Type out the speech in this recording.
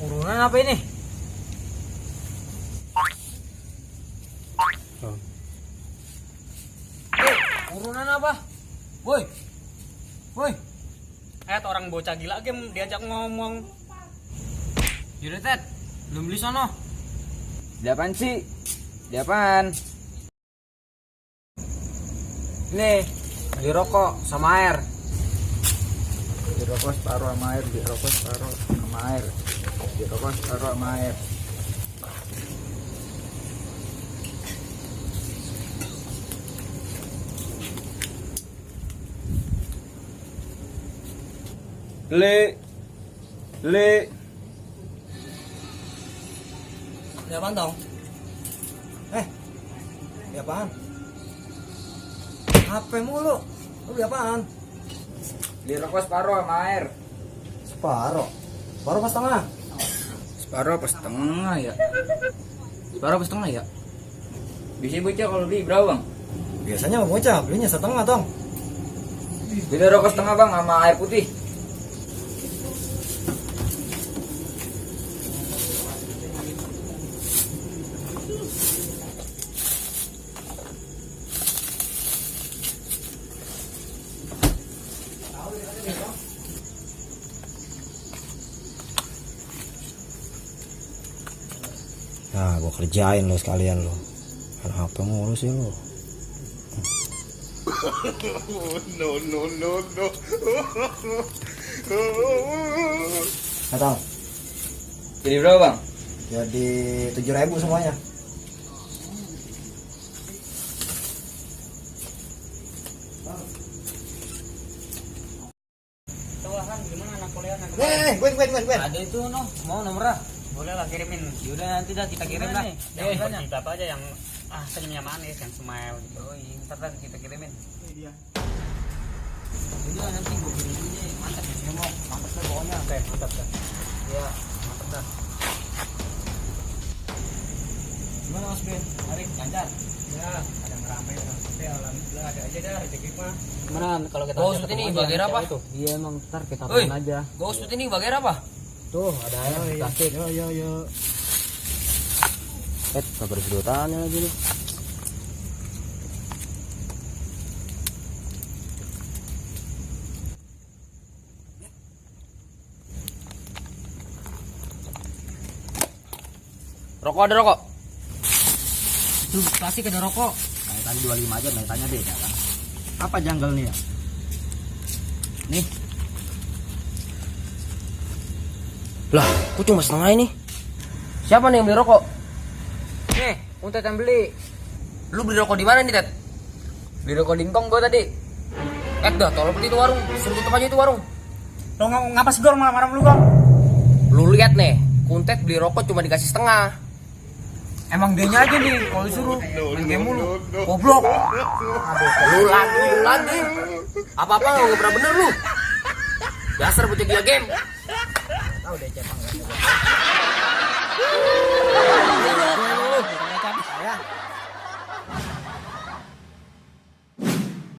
Urunan apa ini? Urunan apa? Woi. Woi. Orang bocah gila game diajak ngomong. Yaudah Ted, belum beli sono. Di apaan sih? Di apaan? Nih, beli rokok sama air. Di rokok separuh sama air, di rokok separuh sama air, di rokok separuh sama air. Le. Beli apaan dong? Beli apaan? HP mulu. Lu beli apaan? Di rokok separuh sama air. Separuh. Separuh pas setengah. Separuh apa setengah ya? Separuh apa setengah ya? Bisa bocah kalau beli berapa bang? Biasanya mau bocah belinya setengah dong. Beli rokok setengah bang sama air putih. Nah, gua kerjain lo sekalian lo. Kan HP mulu sih lo. No. Datang. Jadi berapa bang? Jadi 7.000 semuanya. Tawaran gimana anak kuliah anak Wait. Ada itu mau nomornya. boleh lah kirimin. Yaudah nanti dah kita kirim dah. Yang berjibat aja yang senyumnya manis, yang smile gitu. Ntar dah kita kirimin. Iya. Udah nanti gua kirimin aja. Mantap ya, dia mau mantap dah pokoknya. Oke, mantap dah. Iya, mantap dah. Gimana Mas Ben? Arik lancar? Ya, ada ngeramai orang. Tapi alhamdulillah ada aja dah rezeki mah. Gimana kalau kita Gua usut ini bagian apa? Iya emang ntar kita Oi. main aja. Gua usut ini bagian apa? Tuh ada air plastik. Yo. Kabar sedotannya lagi nih. Rokok ada rokok? Itu plastik ada rokok. Nah, tadi 25 aja, tanya beda kan. Apa janggal nih ya? Nih. Lah, kok cuma setengah ini? Siapa nih yang beli rokok? Nih, untuk yang beli. Lu beli rokok di mana nih, Ted? Beli rokok di Ngkong gua tadi. Dah, tolong beli itu warung. Suruh tutup aja itu warung. Lo ngapa sih Gor marah-marah lu Gor? Lu lihat nih, Kuntet beli rokok cuma dikasih setengah. Emang dianya aja nih kalau disuruh main game mulu. Goblok. Lu lagi. Apa-apa nggak pernah bener lu. Dasar bocah gila game. Tahu deh cepang. Ya.